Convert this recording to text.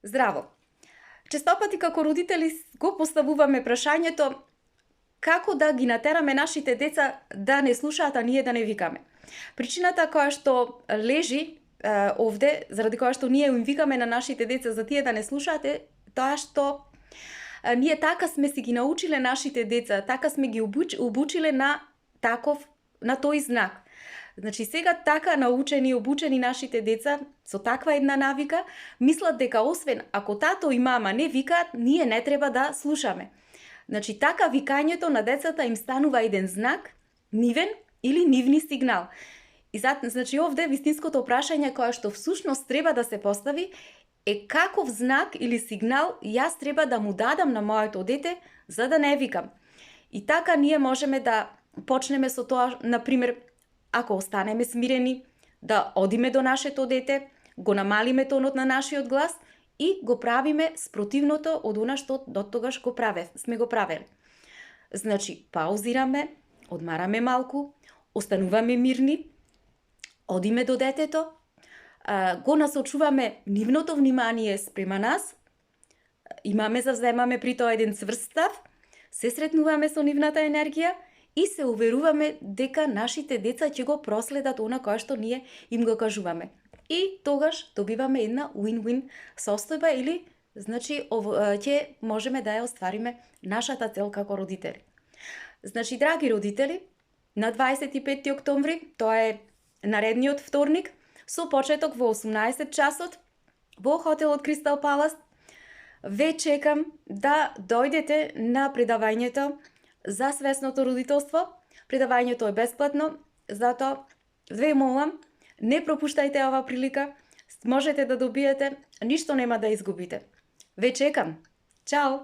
Здраво! Честопати како родители го поставуваме прашањето како да ги натераме нашите деца да не слушаат, а ние да не викаме. Причината која што лежи овде, заради која што ние им викаме на нашите деца за тие да не слушаат, е тоа што ние така сме си ги научиле нашите деца, така сме ги обучиле на тој знак. Значи сега така научени и обучени нашите деца со таква една навика, мислат дека освен ако тато и мама не викаат, ние не треба да слушаме. Значи така викањето на децата им станува еден знак, нивен или нивни сигнал. И значи овде вистинското прашање кое што всушност треба да се постави е каков знак или сигнал јас треба да му дадам на моето дете за да не викам. И така ние можеме да почнеме со тоа, например, ако останеме смирени, да одиме до нашето дете, го намалиме тонот на нашиот глас и го правиме спротивното од она што доттогаш сме го правели. Значи, паузираме, одмараме малку, остануваме мирни, одиме до детето, го насочуваме нивното внимание спрема нас, завземаме при тоа еден цврст став, се сретнуваме со нивната енергија и се уверуваме дека нашите деца ќе го проследат она кое што ние им го кажуваме. И тогаш добиваме една win-win состојба или, значи, ќе можеме да ја оствариме нашата цел како родители. Значи, драги родители, на 25 октомври, тоа е наредниот вторник, со почеток во 18 часот, во хотелот Кристал Палас, ве чекам да дојдете на предавањето за свесното родителство. Предавањето е бесплатно, затоа ве молам, не пропуштајте ова прилика, можете да добиете, ништо нема да изгубите. Ве чекам. Чао!